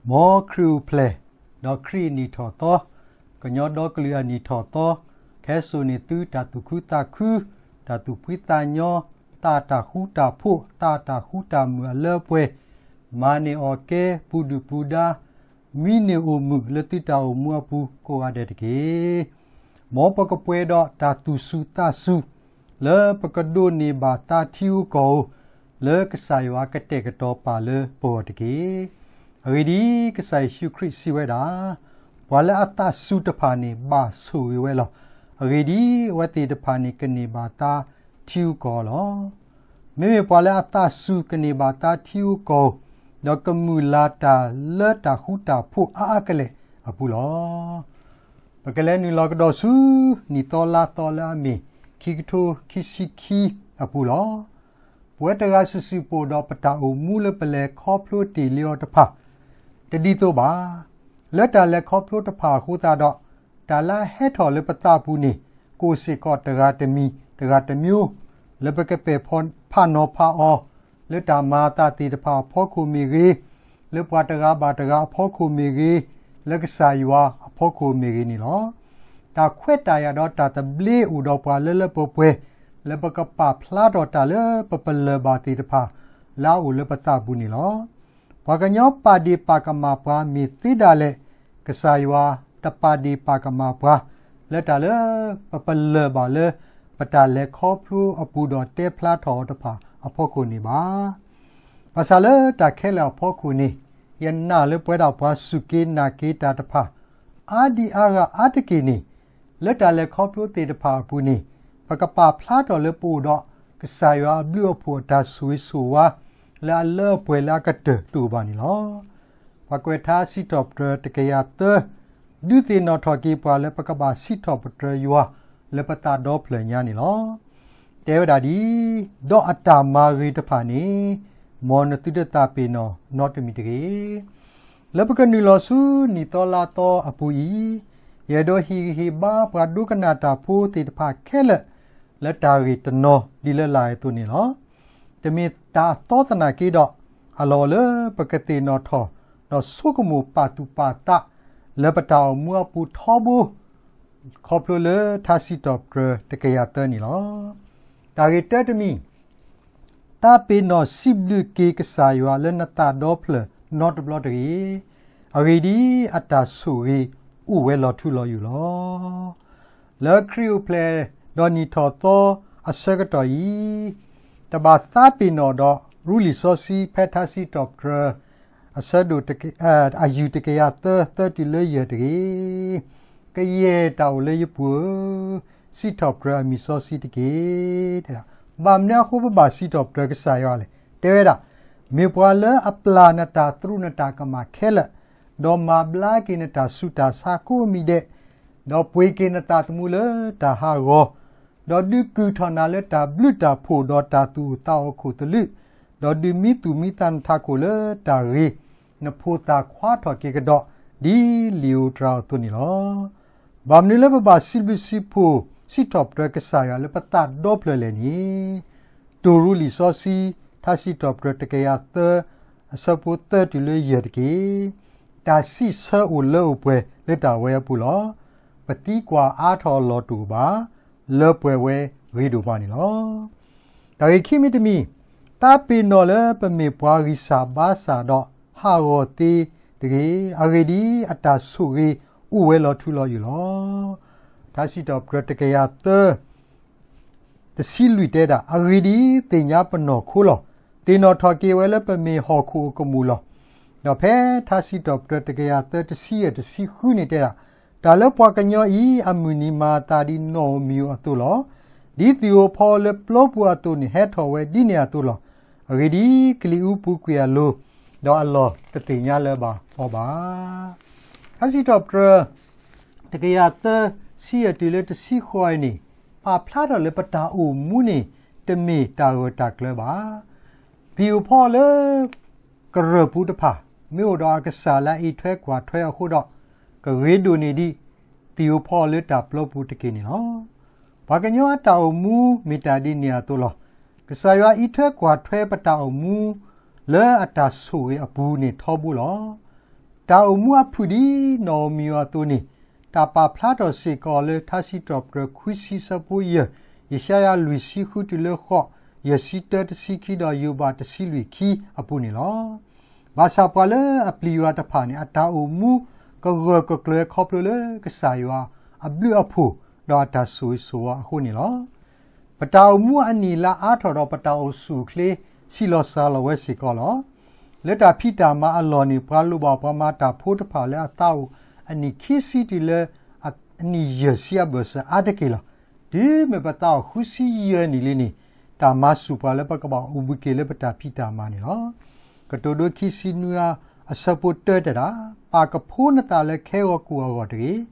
မ်ခရံာ်အိၣ်ဖျဲၣ်, ဒီးခရံာ်အနံၣ်ထီၣ်သီ, ကညီဒီကလုာ်အနံၣ်ထီၣ်သီ, ခဲစိာ်န့ၢ်သုတၢ်သူၣ်ခုသးခု, တၢ်သူၣ်ဖှံသးညီ, သးတၢ်ဃူတၢ်ဖိး, သးတၢ်ဃူတၢ်မုာ်အလၢအပှဲၤ, မၤန့ၢ်အီၣ်ကဲ, ပူၤဒုၣ်ပူၤဒါ, မံန့ၢ်အိၣ်မုာ်လၢသုတၢ်အိၣ်မူအပူၤကိးဂၤဒဲးတက့ၢ်. မ်ပကပှဲၤဒီးတၢ်သူၣ်စူၤသးစူၤ လၢပကဒိးန့ၢ်ဘၣ်သါထံဧိၤကီၢ်ဧိၤ လၢကစၢ်ယွၤကတဲာ်ကတီၤပာ်လၢပဂီၢ်တက့ၢ်. အဂ့ၢ်ဒ်အံၤ, ကစၢ်ယ့ၣ်ၡူးခရံာ်စံးဝဲဒၣ်, ပှၤလၢအသးစူၤတဖၣ်န့ၣ် ဘၣ်ဆိၣ်ဂ့ၤဝဲလီၤ. အဂ့ၢ်ဒ်အံၤ, အဝဲသ့ၣ်တဖၣ်န့ၣ် ကန့ၢ်ဘၣ်သါထံဧိၤကီၢ်ဧိၤလီၤ. မ့မ့ၢ်ပှၤလၢအသးစူၤကန့ၢ်ဘၣ်သါထံဧိၤကီၢ်ဧိၤ, ဒီးကမုာ်လၤတၢ်လၢတၢ်ဃူတၢ်ဖိးအါအါကလဲာ်အပူၤလီၤ. ပကလဲၤနုာ်လီၤကဒီးဆူ နံၣ်သီလါသီလၢအမ့ၢ် ခံကထိခံဆံခံအပူၤလီၤ. ပဝဲတဂၤစုာ်စုာ်ပအိၣ်ဒီးပတၢ်အိၣ်မူလၢပလဲၤခီဖျိတ့ၢ်လံအီၤတဖၣ်, တဒ်သိးဘၣ်. လၢတၢ်လဲၤခီဖျိတဖၣ်အဃိသတးဒီး, တၢ်လၢအဟဲထီၣ်လၢပသးပူၤန့ၣ် ကအိၣ်စ့ၢ်ကီးတဂၤတမံၤတဂၤတမျိုး, လၢပကပဲာ်ဖးနီၤဖးအီၤ, လၢတၢ်မၤအသးသ့ၣ်တဖၣ်အဖီခိၣ်မ့ၢ်ဂ့ၤ, လၢပှၤတဂၤဘၣ်တဂၤအဖီခိၣ်မ့ၢ်ဂ့ၤ, လၢကစၢ်ယွၤအဖီခိၣ်မ့ၢ်ဂ့ၤန့ၣ်လီၤ. တၢ်ခွဲးတၢ်ယာ်ဒီးတၢ်သဘျ့အိၣ်ဒီးပှၤလၢလၢပှဲၤပှဲၤ, လၢပကပာ်ဖျါထီၣ်တၢ်လၢပပလၢၢ်ဘၣ်သ့ၣ်တဖၣ် လၢအအိၣ်လၢပသးပူၤန့ၣ်လီၤ. ပှၤကညီပာ်ဒ့ၣ်ပာ်ကမၣ်ပှၤမ့ၢ်သ့ဒၣ်လဲာ်, ကစၢ်ယွၤတပာ်ဒ့ၣ်ပာ်ကမၣ်ပှၤ လၢတၢ်လၢပပလၢၢ်ဘၣ်လၢ ပတၢ်လဲၤခီဖျိအပူၤဒီးတဲဖျါထီၣ်အီၤတဖၣ်အဖီခိၣ်န့ၣ်ဘၣ်. ဘၣ်ဆၣ်လၢတၢ်ခဲလၢာ်အဖီခိၣ်န့ၣ်, ယနာ်လၢပဝဲဒၣ်ပှၤစူၢ်က့ၤနာ်က့ၤတၢ်တဖၣ် အါဒံအါဂၤအါတက့ၢ်န့ၣ်, လၢတၢ်လဲၤခီဖျိသ့ၣ်တဖၣ်အပူၤန့ၣ်, ပကပာ်ဖျါထီၣ်လၢပအိၣ်ဒီး ကစၢ်ယွၤအဘျုးအဖှိၣ်အတၢ်ဆိၣ်ဂ့ၤဆိၣ်ဝါ လၢအလၢအပှဲၤလၢအကတၢၢ်တအိၣ်ဘၣ်န့ၣ်လီၤ. ပှၤကွဲးထါစံးထီၣ်ပတြၢၤတကယၤသၢ, ဒုးသ့ၣ်နီၣ်ထီၣ်က့ၤပှၤလၢပကဘၣ်စံးထီၣ်ပတြၢၤယွၤ လၢပသးဒီဖျၢၣ်ညါန့ၣ်လီၤ. တဲဝဲဒၣ်ဒ်အံၤ, ဒီးအတၢ်မၤဂ့ၤတဖၣ်န့ၣ်, မ်နသုတသးပ့ၤနီၣ်နီတမံၤတဂ့ၤ. လၢပကနုာ်လီၤဆူနံၣ်သီလါသီအပူၤအံၤ, ယအဲၣ်ဒိးဟ့ၣ်ဂံၢ်ဟ့ၣ်ဘါပှၤဒိကနၣ်တၢ်ဖိသ့ၣ်တဖၣ်ခဲလၢာ် လၢတၢ်ဂ့ၢ်တနီၤဒ်လၢလာ်အသိးန့ၣ်လီၤ. တမ့ၢ်တၢ်အသီသနာ်က့ဒီး, အလီၢ်အိၣ်လၢပကသ့ၣ်နီၣ်ထီၣ် ဒီးဆိကမိၣ်ပာ်သူၣ်ပာ်သး လၢပတၢ်အိၣ်မူအပူၤထီဘိ ခီဖျိလၢထါစံးထီၣ်ပတြၢၤတကယၤသၢန့ၣ်လီၤ. တၢ်ဂ့ၢ်တၢတမံၤ, သးပ့ၤနီၣ်စံးဘျုးက့ၤကစၢ်ယွၤလၢနသးဒီဖျၢၣ်နီတဘျီတဂ့ၤ. အဂ့ၢ်ဒ်အံၤ, အတၢ်ဆိၣ်ဂ့ၤအိၣ်ဝဲလီၤထူလီၤယိာ်လီၤ. လၢခရံာ်အိၣ်ဖျဲၣ်ဒီးနံၣ်ထီၣ်သီအဆၢကတီၢ်အံၤ, တဘၣ်သးပ့ၤနီၣ်ဒီးရူလံာ်စီဆှံဖဲထါစံးထီၣ်ပတြၢၤ အဆၢဒိၣ် အယုၢ်တကယၤသၢ သၢတုၤလၢယဲၢ်တဂ့ၤ. ကယဲၢ်တၢ်အိၣ်လၢယပူၤဧၢ, စံးထီၣ်ပတြၢၤအမံၤစီဆှံတက့ၢ်. ဘၣ်မနုၤအဃိပဘၣ်စံးထီၣ်ပတြၢၤကစၢ်ယွၤလဲၣ်. တဲဝဲဒၣ်, မ့ၢ်ပှၤလၢအပျၢ်နတၢ်သရူးနတၢ်ကမၣ်ခဲလၢာ်, ဒီးမၤဘျါက့ၤနတၢ်ဆူးတၢ်ဆါကိးမံၤဒဲး, ဒီးပှ့ၤက့ၤနသးသမူလၢတၢ်ဟးဂီၤ, ဒီးဒုးကုၢ်ထီၣ်နၤလၢတၢ်ဘျုးတၢ်ဖှိၣ်ဒီးတၢ်သူၣ်အိၣ်သးအိၣ်ခိၣ်သလုး, ဒီးဒုးမံသူၣ်မံသးနထးခိၣ်လၢတၢ်ဂ့ၤ, နဖိသၣ်ခွါထီၣ်က့ၤကဒီး ဒ်လံာ်ဧိၤတြၤအသိးန့ၣ်လီၤ. ဘၣ်မနုၤလၢပဘၣ်စံးဘျုးစံးဖှိၣ် စံးထီၣ်ပတြၢၤကစၢ်ယွၤလၢပသးဒီဖျၢၣ်လဲၣ်န့ၣ်, တိၢ်ရူလံာ်စီဆှံ ထါစံးထီၣ်ပတြၢၤတကယၤသၢ အဆၢဖိသၢတုၤလၢယဲၢ်တက့ၢ်. တၢ်စံးဆၢအိၣ်လၢအိၣ်ပှဲၤလၢတၢ်ဝဲအပူၤလီၤ. ပသံကွၢ်အါထီၣ်အလီၢ်တအိၣ်ဘၣ်, လၢပှဲၤဝဲဂ့ၤဒိၣ်မးန့ၣ်လီၤ. တၢ်ဂ့ၢ်ခံမံၤတမံၤ, သးပ့ၤနီၣ်လၢပမ့ၢ်ပှၤဂံၢ်စၢ်ဘါစၢ်ဒီးဟးဂီၤသ့တဂ့ၤ. အဂ့ၢ်ဒ်အံၤ, အတၢ်ဆိၣ်ဂ့ၤအိၣ်ဝဲလီၤထူလီၤယိာ်လီၤ. ထါစံးထီၣ်ပတြၢၤတကယၤသၢ တဆံလွံၢ်တဲဒၣ်, အဂ့ၢ်ဒ်အံၤ, သ့ၣ်ညါပနီၢ်ခိလီၤ. သ့ၣ်နီၣ်ထီၣ်က့ၤဝဲလၢပမ့ၢ်ဟီၣ်ခိၣ်အကမူၣ်လီၤ. ဒီးဖဲထါစံးထီၣ်ပတြၢၤတကယၤသၢ တဆံယဲၢ် တဆံဃုန့ၣ်တဲဒၣ်, တၢ်လၢပှၤကညီအံၤ အမုၢ်နံၤမၤအသးဒ်နီၣ်ဧိၤမံၤဧိၤအသိးလီၤ. ဒ်သ့ၣ်ဧိၤဖီလၢပျီပူၤအသိးန့ၣ် ဟဲထီၣ်ဝဲဒ်န့ၣ်အသိးလီၤ. အဂ့ၢ်ဒ်အံၤ, ကလံၤအူပူၤကွံာ်အလိၤ, ဒီးအလီၢ်တသ့ၣ်ညါလၢၤဘၣ်အီၤဘၣ်. ထါစံးထီၣ်ပတြၢၤ တကယၤသၢ ဆံယဲၢ်တုၤလၢတဆံဃိးအံၤန့ၣ်, ပာ်ဖျါထီၣ်လၢပတၢ်အိၣ်မူန့ၣ် တမ့ၢ်တၢ်ဂၢၢ်တၢ်ကျၢၤဘၣ်. သ့ၣ်ဧိၤဖီလၢကရၢၢ်ပူၤတဖၣ် မ့ၢ်အိၣ်ဒီးအကစၢ်လၢအအံးထွဲကွၢ်ထွဲအဃိဒီး, ကဂ့ၤဒိၣ်န့ၢ်ဒံး သ့ၣ်ဧိၤဖီလၢတၢ်ပျီပူၤတက့ၢ်န့ၣ်လီၤ. ပှၤကညီအတၢ်အိၣ်မူမ့ၢ်တၢ်ဒ်န့ၣ်အသိးလီၤ. ကစၢ်ယွၤအံးထွဲကွၢ်ထွဲပတၢ်အိၣ်မူ လၢအတၢ်ဆိၣ်ဂ့ၤအပူၤန့ၣ်ထီဘိလီၤ. တၢ်အိၣ်မူအဖုၣ်ဒ်နီၢ်ဧိၤမံၤဧိၤအသိးန့ၣ် တၢ်ပာ်ဖျါထီၣ်စ့ၢ်ကီးလၢထါစံးထီၣ်ပတြၢၤခွံဆံဆၢဖိယဲၢ်, ယၡါယၤလွံၢ်ဆံဃုတုၤလၢဃိး, ယဲၢ်ဆံတၢတဆံခံဒီးယိၤဘးတဆံလွံၢ်ခံအပူၤန့ၣ်လီၤ. ဘၣ်ဆၣ်ပှၤလၢအပျံၤယွၤတဖၣ်န့ၣ် အတၢ်အိၣ်မူကဂၢၢ်ကကျၢၤခီဖျိလၢကစၢ်ယွၤအဘျုးအဖှိၣ် ဒီးအတၢ်ဆိၣ်ဂ့ၤဆိၣ်ဝါအဃိန့ၣ်လီၤ. ပတၢ်အိၣ်မူအနံၣ်အလါအါထီၣ်ဒီးပတၢ်အိၣ်ဆူၣ်အိၣ်ချ့ ဆံးလီၤစှၤလီၤဝဲစ့ၢ်ကီးလီၤ. လၢတၢ်ဖံးတၢ်မၤအလီၢ်န့ၣ် ပှၤလိၣ်ဘၣ်ပှၤမၤတၢ်ဖိတဖၣ်လၢအသးအိၣ်အနံၣ်ခံဆံတုၤလၢ အနံၣ်ယဲၢ်ဆံအဘၢၣ်စၢၤအါတက့ၢ်လီၤ. တုၤမ့ၢ်ပသးအိၣ်ဃုဆံယဲၢ်နံၣ်လံန့ၣ် တၢ်မၤစူၢ်ပှၤလၢပကဘၣ်အိၣ်ဘှံးက့ၤလၢပတၢ်ဖံးတၢ်မၤန့ၣ်လီၤ. ကတိၤဒိခံဆံနွံအဆၢဖိတၢတဲဒၣ်, ပာ်ကဖိနသးလၢခဲဂီၤကိၣ်အဂီၢ်တဂ့ၤ.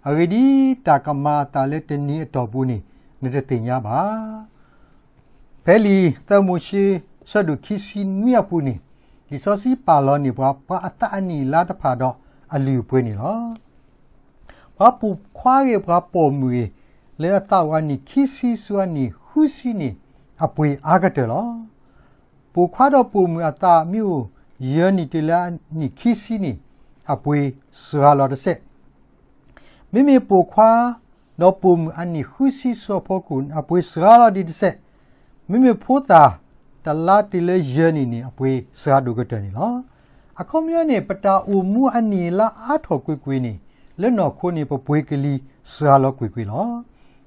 အဂ့ၢ်ဒ်အံၤ, တၢ်ကမၤအသးလၢတနံၤအတီၢ်ပူၤန့ၣ် နတသ့ၣ်ညါဘၣ်. ဖဲလံာ်သၢမိၤၡ့ ဆၢဒိၣ်ခံဆံနွံအပူၤန့ၣ်, လံာ်စီဆှံပာ်လီၤန့ၢ်ပှၤ ပှၤအသးအနံၣ်အလါတဖၣ်ဒီးအလုၢ်အပှ့ၤန့ၣ်လီၤ. ပှၤပိာ်ခွါဂ့ၤ ပှၤပိာ်မုၣ်ဂ့ၤ လၢအသးအိၣ်အနံၣ်ခံဆံဆူအနံၣ်ဃုဆံန့ၣ် အပှ့ၤအါကတၢၢ်လီၤ. ပိာ်ခွါဒီးပိာ်မုၣ်အသးမ့ၢ်အိၣ်ယဲၢ်နံၣ်တုၤလၢအနံၣ်ခံဆံန့ၣ် အပှ့ၤစှၤလီၤတစဲး မ့မ့ၢ်ပိာ်ခွါဒီးပိာ်မုၣ်အနံၣ်ဃုဆံဆူအဖီခိၣ်န့ၣ် အပှ့ၤစှၤလီၤဒံးတစဲး, မ့မ့ၢ်ဖိသၣ်တလါတုၤလၢယဲၢ်နံၣ်န့ၣ် အပှ့ၤစှၤဒိၣ်ကတၢၢ်န့ၣ်လီၤ. အခီပညီန့ၣ် ပတၢ်အိၣ်မူအနံၣ်အလါအါထီၣ်ကွ့ၢ်ကွ့ၢ်န့ၣ် လၢနီၢ်ခိန့ၣ် ပပှ့ၤကလံၤစှၤလီၤကွ့ၢ်ကွ့ၢ်လီၤ.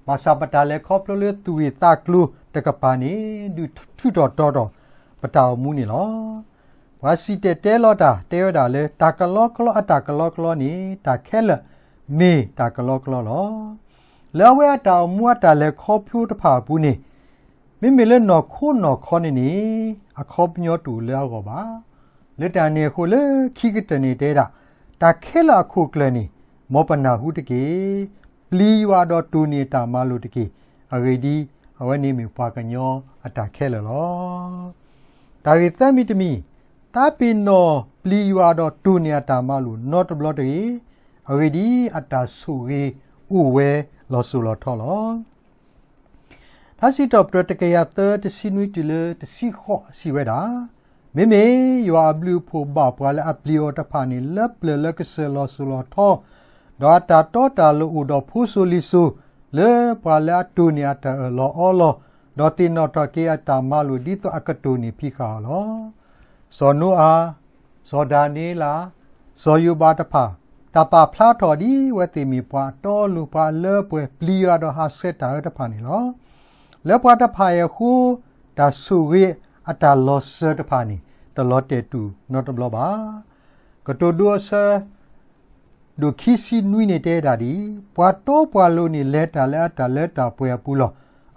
ဘၣ်ဆၣ်ပတၢ်လဲၤခီဖျိလၢသူၣ်ဂ့ၢ်သးကျိၤတကပၤန့ၣ် ဒုးထုးထီၣ်တီၤထီၣ်ပတၢ်အိၣ်မူန့ၣ်လီၤ. ပှၤစံၣ်တဲၤတဲလီၤတၢ်တဲဝဲဒၣ်လၢ တၢ်ကလီကလီအတၢ်ကလီကလီန့ၣ် တၢ်ခဲလၢာ်မ့ၢ်တၢ်ကလီကလီလီၤ. လၢအဝဲအတၢ်အိၣ်မူအတၢ်လဲၤခီဖျိတဖၣ်အပူၤန့ၣ် မ့မ့ၢ်လၢနီၢ်ခိနီၢ်ခီန့ၣ်န့ၣ် အခီပညီတအိၣ်လၢအဂီၢ်ဘၣ်. လၢတၢ်န့ၣ်အဃိလၢခံကတၢၢ်န့ၣ်တဲဒၣ်, တၢ်ခဲလၢာ်အခိၣ်ကျၢၢ်န့ၣ် မ်ပနၢ်ဟူတက့ၢ်. ပျံၤယွၤဒီးတိၢ်န့ၢ်အတၢ်မၤလိာ်တက့ၢ်. အဂ့ၢ်ဒ်အံၤ, အဝဲန့ၣ်မ့ၢ်ပှၤကညီအတၢ်ခဲလၢာ်လီၤ. တၢ်ဂ့ၢ်သၢမံၤတမံၤ, သးပ့ၤနီၣ်ပျံၤယွၤဒီးတိၢ်န့ၢ်အတၢ်မၤလိာ်နီတဘျီတဂ့ၤ. အဂ့ၢ်ဒ်အံၤ, အတၢ်ဆိၣ်ဂ့ၤအိၣ်ဝဲလီၤစိၤလီၤထီလီၤ. ထါစံးထီၣ်ပတြၢၤတကယၤသၢ တဆံနွံတုၤလၢတဆံဃိးစံးဝဲဒၣ်, မ့မ့ၢ်ယွၤအဘျုးအဖှိၣ်ဘၣ်ပှၤလၢအပျံၤအီၤတဖၣ်န့ၣ် လၢပျၢၤလၢကစၢၢ်လီၤစိၤလီၤထီ, ဒီးအတၢ်တီတၢ်လိၤအိၣ်ဒီးဖိစိၤလံၤစိၤ, လၢပှၤလၢအတိၢ်န့ၢ်အတၢ်အၢၣ်လီၤအီလီၤ, ဒီးသ့ၣ်နီၣ်ထီၣ်က့ၤအတၢ်မၤလိာ်ဒ်သိးအကတိၢ်န့ၢ်ဖံးဃာ်အီၤလီၤ. စီၤနိအၤ, စီၤဒၤနံးယ့လး, စီၤယိၤဘးတဖၣ်, တၢ်ပာ်ဖျါထီၣ်ဒ်အဝဲသ့ၣ်မ့ၢ်ပှၤအတီအလိၤ ပှၤအလၢအပှဲၤ ပျံၤယွၤဒီးဟးဆှဲးတၢ်အၢတဖၣ်န့ၣ်လီၤ. လၢပှၤတဖၣ်အံၤအဃိ, တၢ်ဆိၣ်ဂ့ၤအတၢ်လီၤစၢၤတဖၣ်န့ၣ် တလီၤတဲာ်တူာ်နီတဘျီဘၣ်. ကတိၤဒိအဆၢ ဒိၣ်ခံဆံနွံန့ၣ်တဲဒၣ်ဒ်အံၤ, ပှၤတီပှၤလိၤန့ၣ် လဲၤတၢ်လၢအတၢ်လၢတၢ်ပှဲၤအပူၤလီၤ.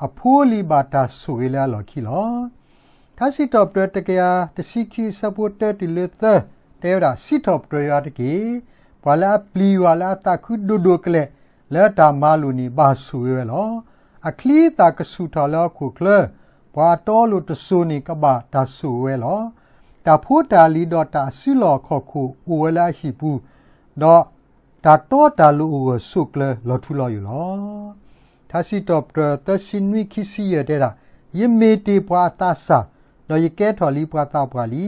အဖိအလံၤဘၣ်တၢ်ဆိၣ်ဂ့ၤလၢအလီၢ်ခံလီၤ. ထါစံးထီၣ်ပတြၢၤတကယၤတဆံခံ အဆၢဖိတၢတုၤလၢသၢ တဲဝဲဒၣ်, စံးထီၣ်ပတြၢၤယွၤတက့ၢ်. ပှၤလၢအပျံၤယွၤလၢအသးခုဒိၣ်ဒိၣ်ကလဲာ် လၢအတၢ်မၤလိာ်န့ၣ် ဘၣ်ဆိၣ်ဂ့ၤဝဲလီၤ. အချံအသၣ်ကဆူၣ်ထီၣ်လၢဟီၣ်ခိၣ်ချၢ, ပှၤအတီအလိၤတစိၤန့ၣ် ကဘၣ်တၢ်ဆိၣ်ဂ့ၤဝဲလီၤ. တၢ်ဖိတၢ်လံၤဒီးတၢ်အစုလီၢ်အခီၣ်ခိၣ်အိၣ်ဝဲလၢအဟံၣ်ပူၤ, ဒီးတၢ်တီတၢ်လိၤအိၣ်ဂၢၢ်ဆိးကျၢၤလီၤထူလီၤယိာ်လီၤ. ထါစံးထီၣ်ပတြၢၤသၢဆံနွံ ခံဆံယဲၢ်တဲဒၣ်, ယမ့ၢ်တ့ၢ်ပှၤအသးစၢ်, ဒီးယကဲထီၣ်လံပှၤသးပှၢ်လံ.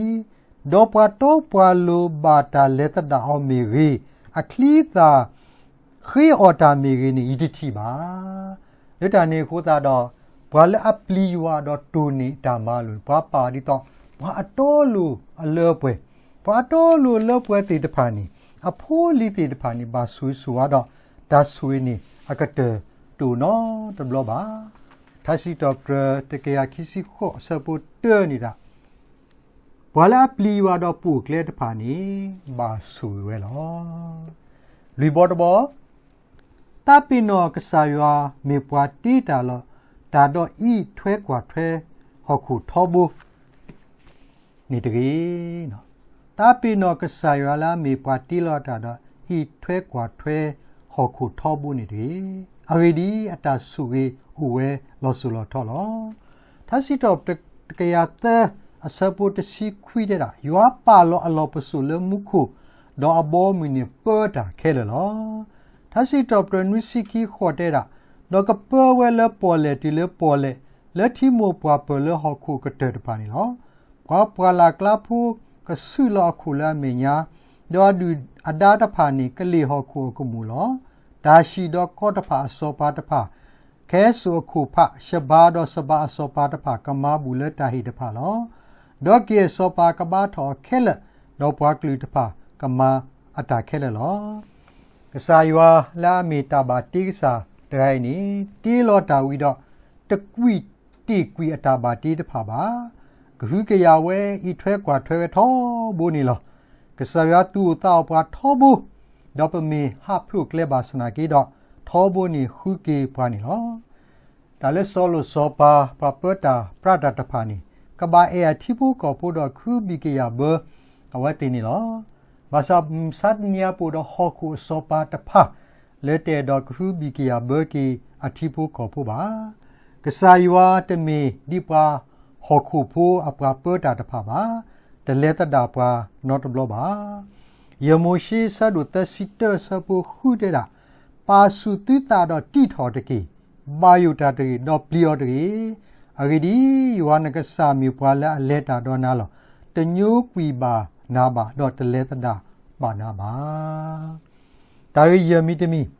ဒီးပှၤတီပှၤလိၤဘၣ်တၢ်လဲၤသဒၣ်အီၤမ့ၢ်ဂ့ၤ, အချံအသၣ်ဃ့အီၣ်တၢ်မ့ၢ်ဂ့ၤန့ၣ် ယတထံၣ်ဘၣ်. လၢတၢ်န့ၣ်အဃိသတးဒီး, ပှၤလၢအပျံၤယွၤဒီးတိၢ်န့ၢ်တၢ်မၤလိာ်န့ၣ် ပှၤပာ်ဒ်သိး ပှၤအတီအလိၤအလၢအပှဲၤ, ပှၤအတီအလိၤအလၢအပှဲၤသ့ၣ်တဖၣ်န့ၣ် အဖိအလံၤသ့ၣ်တဖၣ်န့ၣ် ဘၣ်ဆိၣ်ဂ့ၤဆိၣ်ဝါဒီး တၢ်ဆိၣ်ဂ့ၤန့ၣ် အကတၢၢ်တအိၣ်နီတဘျီဘၣ်. ထါစံးထီၣ်ပတြၢၤတကယၤခံဆံဃိး အဆၢဖိတၢန့ၣ်ဒၣ်, ပှၤလၢအပျံၤယွၤဒီးပိာ်ကျဲတဖၣ်န့ၣ် ဘၣ်ဆိၣ်ဂ့ၤဝဲလီၤ. လွံၢ်ဘီတဘီ, သးပ့ၤနီၣ်ကစၢ်ယွၤမ့ၢ်ပှၤတ့တၢ်လီၤ, တၢ်ဒီးအံးထွဲကွၢ်ထွဲဟီၣ်ခိၣ်ထီဘိ န့ၣ်တဂ့ၤ. သးပ့ၤနီၣ်ကစၢ်ယွၤလၢအမ့ၢ်ပှၤတ့လီၤတၢ်ဒီး အံးထွဲကွၢ်ထွဲဟီၣ်ခိၣ်ထီဘိန့ၣ်တဂ့ၤ. အဂ့ၢ်ဒ်အံၤ, အတၢ်ဆိၣ်ဂ့ၤအိၣ်ဝဲလီၤစိၤလီၤထီလီၤ. ထါစံးထီၣ်ပတြၢၤတကယၤသၢ အဆၢဖိတဆံခွံတဲဒၣ်, ယွၤပာ်လီၤအလီၢ်ပစိာ်လၢမူခိၣ်, ဒီးအဘီအမုၢ်န့ၣ်ပၢတၢ်ခဲလၢာ်လီၤ. ထါစံးထီၣ်ပတြၢၤနွံဆံခံဃိးတဲဒၣ်, ဒီးကပၢဝဲလၢပီၣ်လဲၣ်တုၤလၢပီၣ်လဲၣ်, လၢထံမိၢ်ပှၢ်ပၢၢ်လၢဟီၣ်ခိၣ်ကတၢၢ်တဖၣ်န့ၣ်လီၤ. ပှၤပှၢ်လၢ်ကျါဖိကဆူးလီၤအခိၣ်လၢအမဲာ်ညါ, ဒီးအဒုၣ်အဒါတဖၣ်န့ၣ် ကလ့ၢ်ဟီၣ်ခိၣ်အကမူၣ်လီၤ. တၢ်ဟံၣ်ဒီးကီၢ်တဖၣ်အစီၤပၤတဖၣ်, ကဟဲစိာ်အခိၣ်ဖး, ရှဘၤဒီးစဘၤအစီၤပၤတဖၣ် ကမၤဘူၣ်လၢတၢ်ဟ့ၣ်တဖၣ်လီၤ. ဒီးက့ၤအစီၤပၤကဘါထီၣ်အီၤခဲလၢာ်, ဒီးပှၤကလုာ်တဖၣ်ကမၤအတၢ်ခဲလၢာ်လီၤ. ကစၢ်ယွၤလၢအမ့ၢ်တၢ်ဘၣ်တ့ကစၢ်တဂၤအံၤန့ၣ် တ့လီၤတၢ်ဝံၤဒီး တကွံာ်တ့ၢ်ကွံာ်အတၢ်ဘၣ်တ့တဖၣ်ဘၣ်. ကဟုကယာ်ဝဲ အံးထွဲကွၢ်ထွဲဝဲထီဘိန့ၣ်လီၤ. ကစၢ်ယွၤသူၣ်အိၣ်သးအိၣ်ပှၤထီဘိ, ဒီးပမ့ၢ်ဟးဖျိးကျဲဘၣ်ဆၣ်နာ်က့ဒီး ထီဘိန့ၣ်ဃုက့ၤပှၤန့ၣ်လီၤ. တၢ်လၢစီၤလိၣ်စီၤပၤ ပှၤပၢတၢ်ပြးတၢ်တဖၣ်န့ၣ် ကဘၣ်အဲၣ်အထံဖိကီၢ်ဖိဒီးကဟုဘံၣ်ကယာ်ဘၢအဝဲသ့ၣ်န့ၣ်လီၤ. ဘၣ်ဆၣ်မုၢ်မဆါတနံၤအပူၤဒီးဟီၣ်ခိၣ်အစီၤပၤတဖၣ် လၢတအဲၣ်ဒိးကဟုဘံၣ်ကယာ်ဘၢက့ၤအထံဖိကီၢ်ဖိဘၣ်. ကစၢ်ယွၤတမ့ၢ်ဒ်ပှၤဟီၣ်ခိၣ်ဖိအပှၤပၢတၢ်တဖၣ်ဘၣ်. တလဲၤသဒၣ်ပှၤနီတဘျီဘၣ်. ယဲၢ်မိၤၡ့ အဆၢဒိၣ်သၢဆံတၢ အဆၢဖိဃုတဲဒၣ်, ပာ်ဆူၣ်သုသးဒီးတံးထီၣ်တက့ၢ်. ဘၣ်ယိၣ်တၢ်တဂ့ၤ, ဒီးပျံၤအီၤတဂ့ၤ. အဂ့ၢ်ဒ်အံၤ, ယွၤနကစၢ်မ့ၢ်ပှၤလၢအလဲၤတၢ်ဒီးနၤလီၤ. တညိကွံာ်ဘၣ်နၤဘၣ်, ဒီးတလဲၤသဒၣ်ဘၣ်နၤဘၣ်. တၢ်ဂ့ၢ်ယဲၢ်မံၤတမံၤ,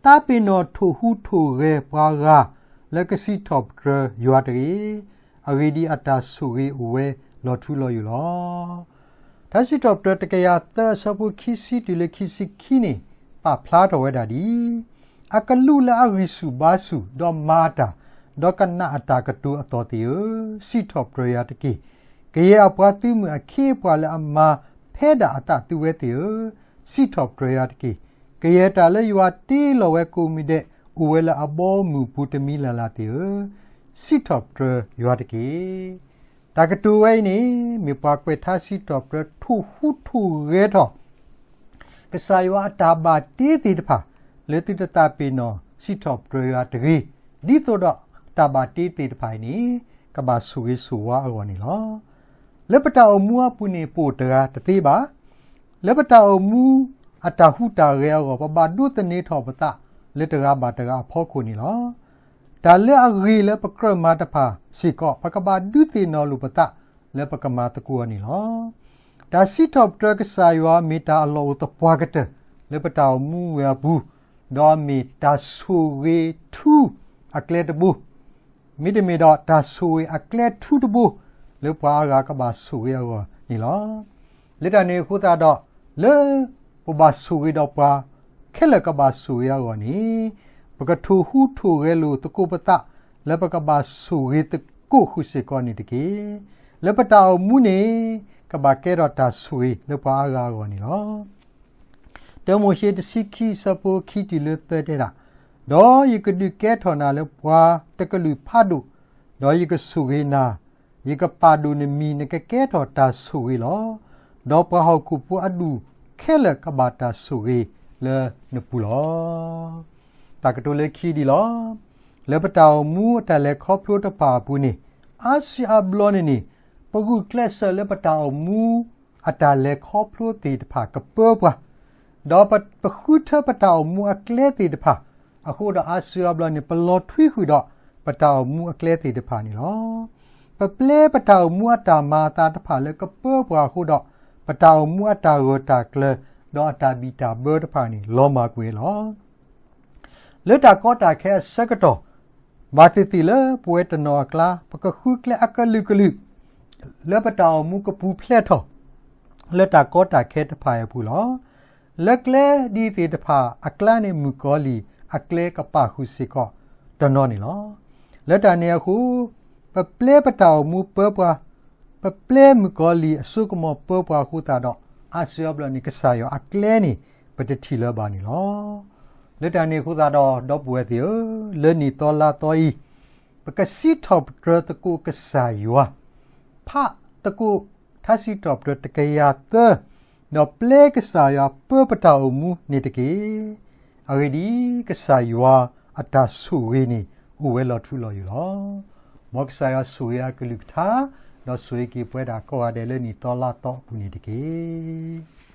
သးပ့ၤနီၣ်ထိၣ်ဟူးထိၣ်ဂဲၤပှၤဂၤလၢကစံးထီၣ်ပတြၢၤယွၤတဂ့ၤ. အဂ့ၢ်ဒ်အံၤ, အတၢ်ဆိၣ်ဂ့ၤအိၣ်ဝဲလီၤထူလီၤယိာ်လီၤ. ထါစံးထီၣ်ပတြၢၤတကယၤသၢ အဆၢဖိခံဆံတုၤလၢခံဆံခံန့ၣ် ပာ်ဖျါထီၣ်ဝဲဒၣ်ဒ်အံၤ, အကလူးလၢအဂံၢ်ဆူၣ်ဘါဆူၣ်, ဒီးမၤတၢ်, ဒီးကနးအတၢ်ကတိၤအသီၣ်သ့ၣ်ဧၢ, စံးထီၣ်ပတြၢၤယွၤတက့ၢ်. ကယဲၢ်အပှၤသုးမုၢ်အခ့အပှၤလၢအမၤဖဲဒၣ်အသးသုဝဲသ့ၣ်ဧၢ, စံးထီၣ်ပတြၢၤယွၤတက့ၢ်. ကယဲၢ်တၢ်လၢယွၤတ့လီၤဝဲကိးမံၤဒဲး အိၣ်ဝဲလၢအဘီအမုၢ်ပူၤတမံၤလၢ်လၢ်သ့ၣ်ဧၢ, စံးထီၣ်ပတြၢၤယွၤတက့ၢ်. တၢ်ကတိၤဝဲအံၤန့ၣ် မ့ၢ်ပှၤကွဲးထါစံးထီၣ်ပတြၢၤထိၣ်ဟူးထိၣ်ဂဲၤထီၣ် ကစၢ်ယွၤအတၢ်ဘၣ်တ့သ့ၣ်တဖၣ် လၢသုတသးပ့ၤနီၣ်စံးထီၣ်ပတြၢၤယွၤတဂ့ၤ, ဒ်သိးဒီးတၢ်ဘၣ်တ့သ့ၣ်တဖၣ်အံၤန့ၣ် ကဘၣ်ဆိၣ်ဂ့ၤဆိၣ်ဝါအဂီၢ်န့ၣ်လီၤ. လၢပတၢ်အိၣ်မူအပူၤန့ၣ် ပအိၣ်တဂၤတသ့ဘၣ်. လၢပတၢ်အိၣ်မူအတၢ်ဟူးတၢ်ဂဲၤအဂီၢ် ပဘၣ်ဒိးသန့ၤထီၣ်ပသးလၢတဂၤဘၣ်တဂၤအဖီခိၣ်န့ၣ်လီၤ. တၢ်လၢအဂ့ၤလၢပကြၢးမၤတဖၣ်စ့ၢ်ကီး ပကဘၣ်ဒုးသ့ၣ်နီၣ်လိာ်ပသးလၢပကမၤသကိးအီၤန့ၣ်လီၤ. တၢ်စံးထီၣ်ပတြၢၤကစၢ်ယွၤမ့ၢ်တၢ်အလီၢ်အိၣ်သပှၢ်ကတၢၢ် လၢပတၢ်အိၣ်မူဝဲအပူၤ, ဒီးမ့ၢ်တၢ်ဆိၣ်ဂ့ၤထူအကျဲတဘိ မ့တမ့ၢ်ဒီးတၢ်ဆိၣ်ဂ့ၤအကျဲထူတဘိ လၢပှၤအါဂၤကဘၣ်ဆိၣ်ဂ့ၤအဂီၢ်န့ၣ်လီၤ. လၢတၢ်န့ၣ်အဃိသတးဒီး လၢပဘၣ်ဆိၣ်ဂ့ၤဒီးပှၤခဲလၢာ်ကဘၣ်ဆိၣ်ဂ့ၤအဂီၢ်န့ၣ် ပကထိၣ်ဟူးထိၣ်ဂဲၤလိာ်သကိးပသး လၢပကဘၣ်ဆိၣ်ဂ့ၤသကိးဃုာ်စ့ၢ်ကီးန့ၣ်တက့ၢ်. လၢပတၢ်အိၣ်မူန့ၣ် ကဘၣ်ကဲထီၣ်တၢ်ဆိၣ်ဂ့ၤလၢပှၤအါဂၤအဂီၢ်န့ၣ်လီၤ. တၢမိၤၡ့တဆံခံ အဆၢဖိခံတုၤလၢသၢတဲဒၣ်, ဒီးယကဒုးကဲထီၣ်နၤလၢပှၤတကလုာ်ဖးဒိၣ်, ဒီးယကဆိၣ်ဂ့ၤနၤ, ယကပာ်ဒိၣ်နမံၤ နကကဲထီၣ်တၢ်ဆိၣ်ဂ့ၤလီၤ. ဒီးပှၤဟီၣ်ခိၣ်ဖိအဒူၣ်ခဲလၢာ်ကဘၣ်တၢ်ဆိၣ်ဂ့ၤလၢနပူၤလီၤ. တၢ်ကတိၤလၢခံဒ်လီၤ. လၢပတၢ်အိၣ်မူအတၢ်လဲၤခီဖျိတဖၣ်အပူၤန့ၣ် အါစုအါဘျီန့ၣ်န့ၣ် ပဂုာ်ကျဲးစၢးလၢပတၢ်အိၣ်မူအတၢ်လဲၤခီဖျိသ့ၣ်တဖၣ်ကပၢပှၤ, ဒီးပဃုထၢပတၢ်အိၣ်မူအကျဲသ့ၣ်တဖၣ်, အဃိဒီးအါစုအါဘျီန့ၣ် ပလီၤထွံဃုာ်ဒီးပတၢ်အိၣ်မူအကျဲသ့ၣ်တဖၣ်န့ၣ်လီၤ. ပပျဲပတၢ်အိၣ်မူအတၢ်မၤအသးတဖၣ်လၢကပၢပှၤအဃိဒီး ပတၢ်အိၣ်မူအတၢ်ဂၢၢ်တၢ်ကျၢၤ ဒီးအတၢ်ဘံၣ်တၢ်ဘၢတဖၣ်န့ၣ် လီၤမၢ်ကွံာ်လီၤ. လၢတၢ်ကီတၢ်ခဲအဆၢကတီၢ်, ဘၣ်သ့ၣ်သ့ၣ်လၢပဝဲတနီၤအကျါ ပကဃုကျဲအကလုာ်ကလုာ် လၢပတၢ်အိၣ်မူကပူၤဖျဲးထီၣ် လၢတၢ်ကီတၢ်ခဲတဖၣ်အံၤအပူၤလီၤ. လၢကျဲဒ်သ့ၣ်တဖၣ်အကျါန့ၣ် မုၣ်ကီၤလံၢ်အကျဲကပာ်ဃုာ်စ့ၢ်ကီးတနီၤန့ၣ်လီၤ. လၢတၢ်န့ၣ်အဃိ ပပျဲပတၢ်အိၣ်မူပၢပှၤ, ပပျဲမုၣ်ကီၤလံၢ်အစိကမီၤပၢပှၤအဃိသတးဒီး အါစုအါဘျီန့ၣ် ကစၢ်ယွၤအကျဲန့ၣ် ပတထံၣ်လၢၤဘၣ်န့ၣ်လီၤ. လၢတၢ်န့ၣ်အဃိသတးဒီး ဒီပုၢ်ဝဲၢ်သ့ၣ်ဧၢ, လၢနံၣ်သီလါသီအံၤ ပကစံးထီၣ်ပတြၢၤသကိးကစၢ်ယွၤ, ဖးသကိးထါစံးထီၣ်ပတြၢၤတကယၤသၢ, ဒီးပျဲကစၢ်ယွၤပၢပတၢ်အိၣ်မူန့ၣ်တက့ၢ်. အဂ့ၢ်ဒ်အံၤ, ကစၢ်ယွၤအတၢ်ဆိၣ်ဂ့ၤန့ၣ် အိၣ်ဝဲလီၤထူလီၤယိာ်လီၤ. မ်ကစၢ်ယွၤဆိၣ်ဂ့ၤအကလုၢ်ကထါ, ဒီးဆိၣ်ဂ့ၤက့ၤပဝဲဒၣ်ကိးဂၤဒဲးလၢနံၣ်သီလါသီအပူၤန့ၣ်တက့ၢ်.